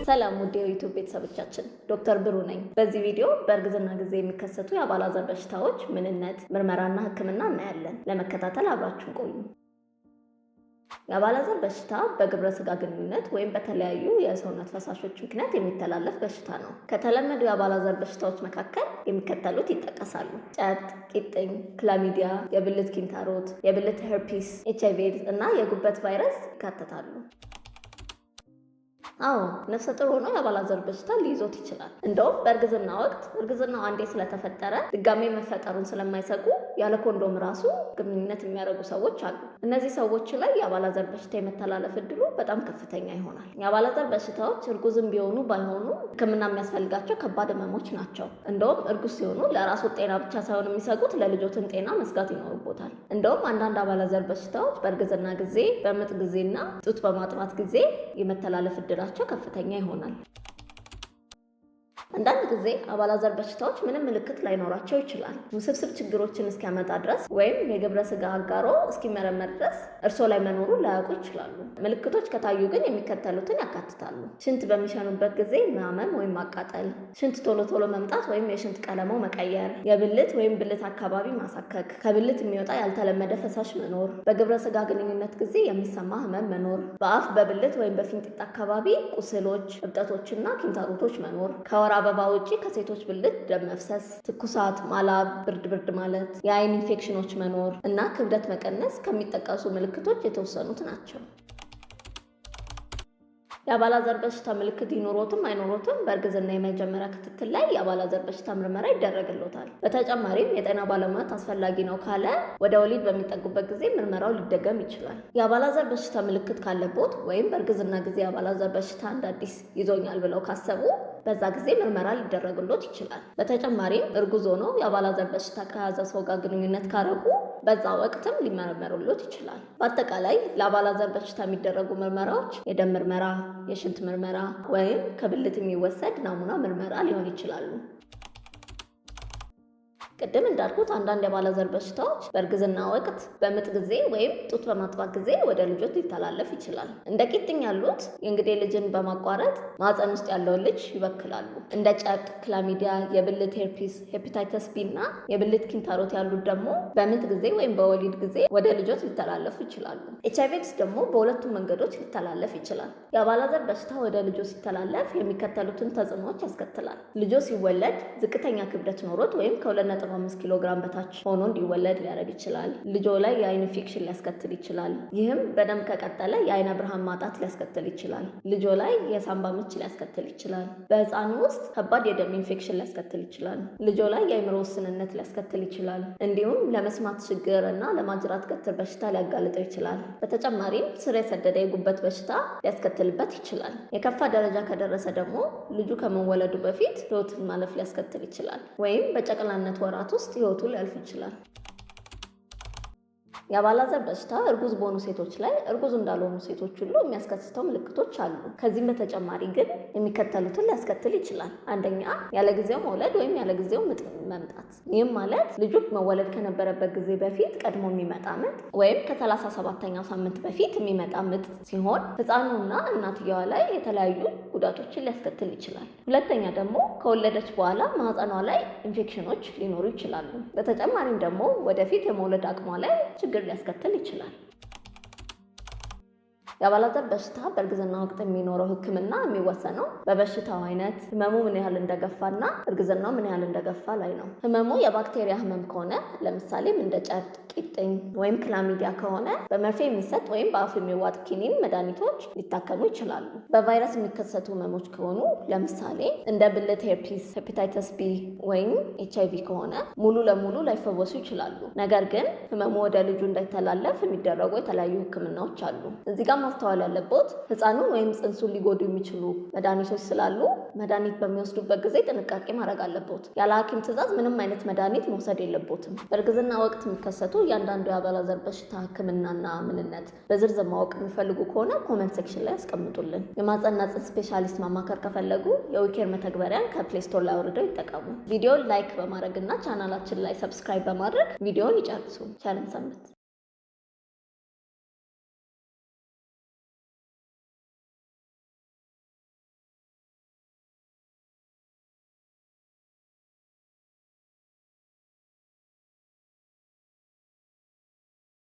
ሰላም ውድ የዩቲዩብ ቤተሰቦቻችን፣ ዶክተር ብሩ ነኝ። በዚህ ቪዲዮ በእርግዝና ጊዜ የሚከሰቱ የአባላዘር በሽታዎች ምንነት፣ ምርመራና ሕክምና እናያለን። ለመከታተል አብራችሁን ቆዩ። የአባላዘር በሽታ በግብረ ስጋ ግንኙነት ወይም በተለያዩ የሰውነት ፈሳሾች ምክንያት የሚተላለፍ በሽታ ነው። ከተለመዱ የአባላዘር በሽታዎች መካከል የሚከተሉት ይጠቀሳሉ። ጨብጥ፣ ቂጥኝ፣ ክላሚዲያ፣ የብልት ኪንታሮት፣ የብልት herpes፣ HIV AIDS እና የጉበት ቫይረስ ይካተታሉ። አዎ፣ ነፍሰ ጡር ሆኖ የአባላዘር በሽታ ሊይዞት ይችላል። እንደውም በእርግዝና ወቅት እርግዝናው አንዴ ስለተፈጠረ ድጋሜ መፈጠሩን ስለማይሰጉ ያለ ኮንዶም ራሱ ግንኙነት የሚያደርጉ ሰዎች አሉ። እነዚህ ሰዎች ላይ የአባላዘር በሽታ የመተላለፍ እድሉ በጣም ከፍተኛ ይሆናል። የአባላዘር በሽታዎች እርጉዝም ቢሆኑ ባይሆኑ ሕክምና የሚያስፈልጋቸው ከባድ ህመሞች ናቸው። እንደውም እርጉዝ ሲሆኑ ለራስዎ ጤና ብቻ ሳይሆን የሚሰጉት ለልጆትም ጤና መስጋት ይኖርቦታል። እንደውም አንዳንድ አባላዘር በሽታዎች በእርግዝና ጊዜ፣ በምጥ ጊዜና ጡት በማጥባት ጊዜ የመተላለፍ እድላቸው ከፍተኛ ይሆናል። አንዳንድ ጊዜ አባላዘር በሽታዎች ምንም ምልክት ላይኖራቸው ይችላል። ውስብስብ ችግሮችን እስኪያመጣ ድረስ ወይም የግብረ ስጋ አጋሮ እስኪመረመር ድረስ እርሶ ላይ መኖሩን ላያውቁ ይችላሉ። ምልክቶች ከታዩ ግን የሚከተሉትን ያካትታሉ። ሽንት በሚሸኑበት ጊዜ ማመም ወይም ማቃጠል፣ ሽንት ቶሎ ቶሎ መምጣት ወይም የሽንት ቀለሞ መቀየር፣ የብልት ወይም ብልት አካባቢ ማሳከክ፣ ከብልት የሚወጣ ያልተለመደ ፈሳሽ መኖር፣ በግብረ ስጋ ግንኙነት ጊዜ የሚሰማ ህመም መኖር፣ በአፍ፣ በብልት ወይም በፊንጢጣ አካባቢ ቁስሎች፣ እብጠቶችና ኪንታሮቶች መኖር፣ ከወር አበባ ውጪ ከሴቶች ብልት ደም መፍሰስ፣ ትኩሳት፣ ማላብ፣ ብርድ ብርድ ማለት፣ የአይን ኢንፌክሽኖች መኖር እና ክብደት መቀነስ ከሚጠቀሱ ምልክቶች የተወሰኑት ናቸው። የአባላዘር በሽታ ምልክት ይኖሮትም አይኖሮትም በእርግዝና የመጀመሪያ ክትትል ላይ የአባላዘር በሽታ ምርመራ ይደረግሎታል። በተጨማሪም የጤና ባለሙያት አስፈላጊ ነው ካለ ወደ ወሊድ በሚጠጉበት ጊዜ ምርመራው ሊደገም ይችላል። የአባላዘር በሽታ ምልክት ካለቦት ወይም በእርግዝና ጊዜ የአባላዘር በሽታ እንደ አዲስ ይዞኛል ብለው ካሰቡ በዛ ጊዜ ምርመራ ሊደረግሎት ይችላል። በተጨማሪም እርጉዝ ሆነው የአባላዘር በሽታ ከያዘ ሰው ጋር ግንኙነት ካረጉ በዛ ወቅትም ሊመረመሩሎት ይችላል። በአጠቃላይ ለአባላዘር በሽታ የሚደረጉ ምርመራዎች የደም ምርመራ፣ የሽንት ምርመራ ወይም ከብልት የሚወሰድ ናሙና ምርመራ ሊሆን ይችላሉ። ቅድም እንዳልኩት አንዳንድ የአባላዘር በሽታዎች በእርግዝና ወቅት፣ በምጥ ጊዜ ወይም ጡት በማጥባት ጊዜ ወደ ልጆች ሊተላለፍ ይችላል። እንደ ቂጥኝ ያሉት የእንግዴ ልጅን በማቋረጥ ማህፀን ውስጥ ያለውን ልጅ ይበክላሉ። እንደ ጨብጥ፣ ክላሚዲያ፣ የብልት herpes፣ hepatitis B እና የብልት ኪንታሮት ያሉት ደግሞ በምጥ ጊዜ ወይም በወሊድ ጊዜ ወደ ልጆች ሊተላለፉ ይችላሉ። HIV AIDS ደግሞ በሁለቱም መንገዶች ሊተላለፍ ይችላል። የአባላዘር በሽታ ወደ ልጆ ሲተላለፍ የሚከተሉትን ተጽዕኖዎች ያስከትላል። ልጆ ሲወለድ ዝቅተኛ ክብደት ኖሮት ወይም ከ2.5 ኪሎ ግራም በታች ሆኖ እንዲወለድ ሊያደርግ ይችላል። ልጆ ላይ የአይን ኢንፌክሽን ሊያስከትል ይችላል። ይህም በደንብ ከቀጠለ የአይነ ብርሃን ማጣት ሊያስከትል ይችላል። ልጆ ላይ የሳምባ ምች ሊያስከትል ይችላል። በህፃኑ ውስጥ ከባድ የደም ኢንፌክሽን ሊያስከትል ይችላል። ልጆ ላይ የአእምሮ ውስንነት ሊያስከትል ይችላል። እንዲሁም ለመስማት ችግር እና ለማጅራት ገትር በሽታ ሊያጋልጠው ይችላል። በተጨማሪም ስር የሰደደ የጉበት በሽታ ሊያስከትልበት ይችላል። የከፋ ደረጃ ከደረሰ ደግሞ ልጁ ከመወለዱ በፊት ህይወትን ማለፍ ሊያስከትል ይችላል ወይም በጨቅላነት ወራት ውስጥ ህይወቱ ሊያልፍ ይችላል። የአባላዘር በሽታ እርጉዝ በሆኑ ሴቶች ላይ እርጉዝ እንዳልሆኑ ሴቶች ሁሉ የሚያስከትተው ምልክቶች አሉ። ከዚህም በተጨማሪ ግን የሚከተሉትን ሊያስከትል ይችላል። አንደኛ፣ ያለ ጊዜው መውለድ ወይም ያለ ጊዜው ምጥ መምጣት። ይህም ማለት ልጁ መወለድ ከነበረበት ጊዜ በፊት ቀድሞ የሚመጣ ምጥ ወይም ከ37ኛው ሳምንት በፊት የሚመጣ ምጥ ሲሆን ህፃኑና እናትየዋ ላይ የተለያዩ ጉዳቶችን ሊያስከትል ይችላል። ሁለተኛ ደግሞ ከወለደች በኋላ ማህፀኗ ላይ ኢንፌክሽኖች ሊኖሩ ይችላሉ። በተጨማሪም ደግሞ ወደፊት የመውለድ አቅሟ ላይ ችግር ሊያስከትል ይችላል። የአባላዘር በሽታ በእርግዝና ወቅት የሚኖረው ሕክምና የሚወሰነው በበሽታው አይነት፣ ህመሙ ምን ያህል እንደገፋና እርግዝናው ምን ያህል እንደገፋ ላይ ነው። ህመሙ የባክቴሪያ ህመም ከሆነ፣ ለምሳሌም እንደ ጨብጥ፣ ቂጥኝ ወይም ክላሚዲያ ከሆነ፣ በመርፌ የሚሰጥ ወይም በአፍ የሚዋጥ ኪኒን መድኃኒቶች ሊታከሙ ይችላሉ። በቫይረስ የሚከሰቱ ህመሞች ከሆኑ፣ ለምሳሌ እንደ ብልት herpes፣ hepatitis B ወይም HIV ከሆነ፣ ሙሉ ለሙሉ ላይፈወሱ ይችላሉ። ነገር ግን ህመሙ ወደ ልጁ እንዳይተላለፍ የሚደረጉ የተለያዩ ህክምናዎች አሉ። እዚህ ጋር ማስተዋል ያለቦት ህፃኑን ወይም ጽንሱን ሊጎዱ የሚችሉ መድኃኒቶች ስላሉ መድኃኒት በሚወስዱበት ጊዜ ጥንቃቄ ማድረግ አለቦት። ያለ ሐኪም ትዕዛዝ ምንም አይነት መድኃኒት መውሰድ የለቦትም። በእርግዝና ወቅት የሚከሰቱ እያንዳንዱ የአባላዘር በሽታ ህክምናና ምንነት በዝርዝር ማወቅ የሚፈልጉ ከሆነ comment section ላይ ያስቀምጡልን። የማህፀንና ጽንስ specialist ማማከር ከፈለጉ የዊኬር መተግበሪያን ከ Play Store ላይ አውርደው ይጠቀሙ። ቪዲዮን like በማድረግ እና ቻናላችን ላይ subscribe በማድረግ ቪዲዮን ይጨርሱ። ቸር እንሰንብት።